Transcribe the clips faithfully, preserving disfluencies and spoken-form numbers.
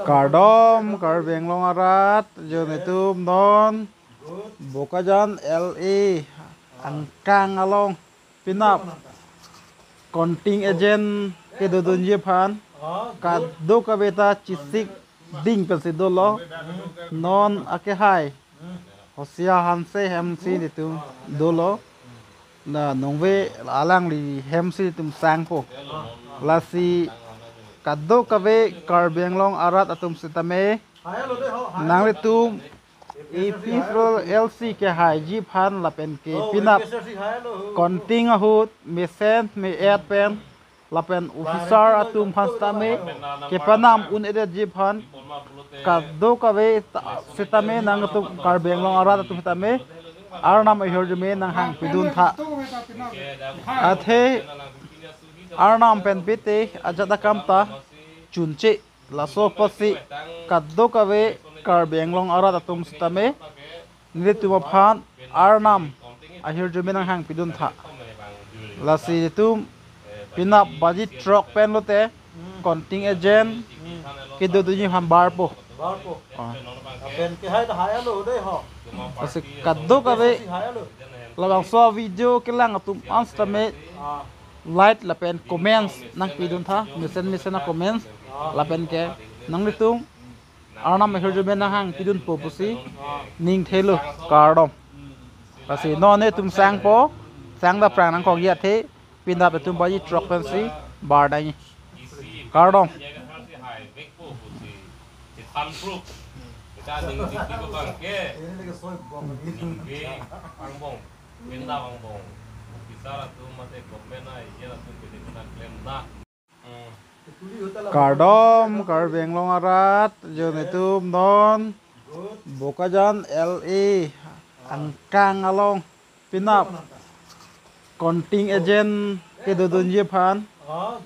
Kardom Karbi Anglong arat, jo netum non Bokajan L A angkang along penap counting agent kedodunji aphan kadokave ta chesik ding pensi dolo. Non akehai Hosia Hanse hemsi netum dolo. Na nongve alangli hemsi netum sangpo. Lasi kadokave Karbi Anglong arat atum sitame, nanglitum A P H L C kehaiji aphan lapen ke penap counting ahut mesen me-et pen lapen officer atum aphan sitame kepanam un-edetji aphan kadokave ta-, sitame nangtum Karbi Anglong arat atum sitame Arnam ahirjume nanghangpidun tha. Athe Arnam pen pite ajat akam ta chunche. Laso apotsi kadokave Karbi Anglong arat atum sitame nelitum aphan Arnam ahirjume nanghangpidun tha. Lasi netum penap baji throk pen lote counting agent kedodunji aphan barpo. Barpo. Ah. Pen kehai ta hai alo dei ho. Lasi kadokave hai alo. Labangso video kelang atum an sitame Ah. Like lapen comments nangpidun tha, mesen mesen a comments lapen ke nanglitum Arnam ahirjume nanghangpidunpo pusi ning thelo. Kardom. Lasi non netum sangpo, sangdapprang nangkokji athe penap netum baji throk pensi bardai. Kardom. Kardom Karbi Anglong arat, jo netum non Bokajan L A angkang along penap counting agent kedodunji aphan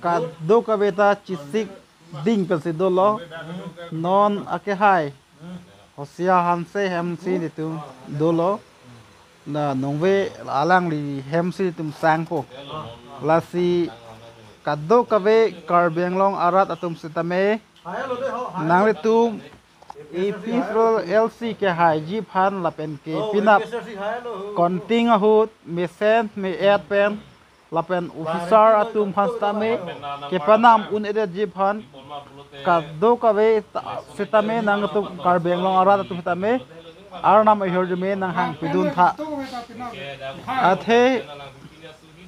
kadokave ta chesik ding pensi dolo. Non akehai Hosia Hanse hemsi netum dolo. Na nongve alangli hemsi netum sangpo. Lasi kadokave Karbi Anglong arat atum sitame, nanglitum A P H L C kehaiji aphan lapen ke penap counting ahut mesen me-et pen lapen officer atum aphan sitame kepanam un-edetji aphan kadokave ta-, sitame nangtum Karbi Anglong arat atum sitame Arnam ahirjume nanghangpidun tha. Athe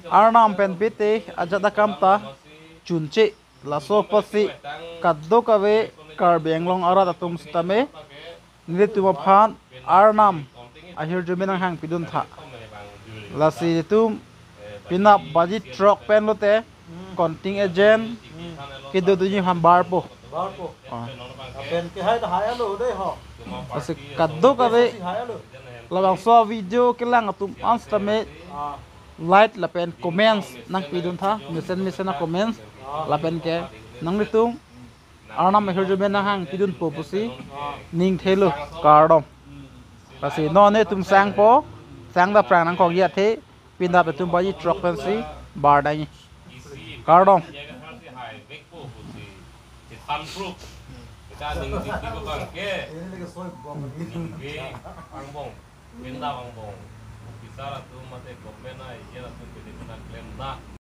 Arnam pen pite ajat akam ta chunche. Laso apotsi kadokave Karbi Anglong arat atum sitame nelitum aphan Arnam ahirjume nanghangpidun tha. Lasi netum penap baji throk pen lote counting agent kedodunji aphan barpo. Barpo. Ah. Pen kehai ta hai alo dei ho. Lasi kadokave labangso video kelang atum an sitame Ah. Like lapen comments nangpidun tha, mesen mesen a comments lapen ke nanglitum Arnam ahirjume nanghangpidunpo pusi ning thelo. Kardom. Lasi non netum sangpo, sangdapprang nangkokji athe penap netum baji throk pensi bardai. Kardom.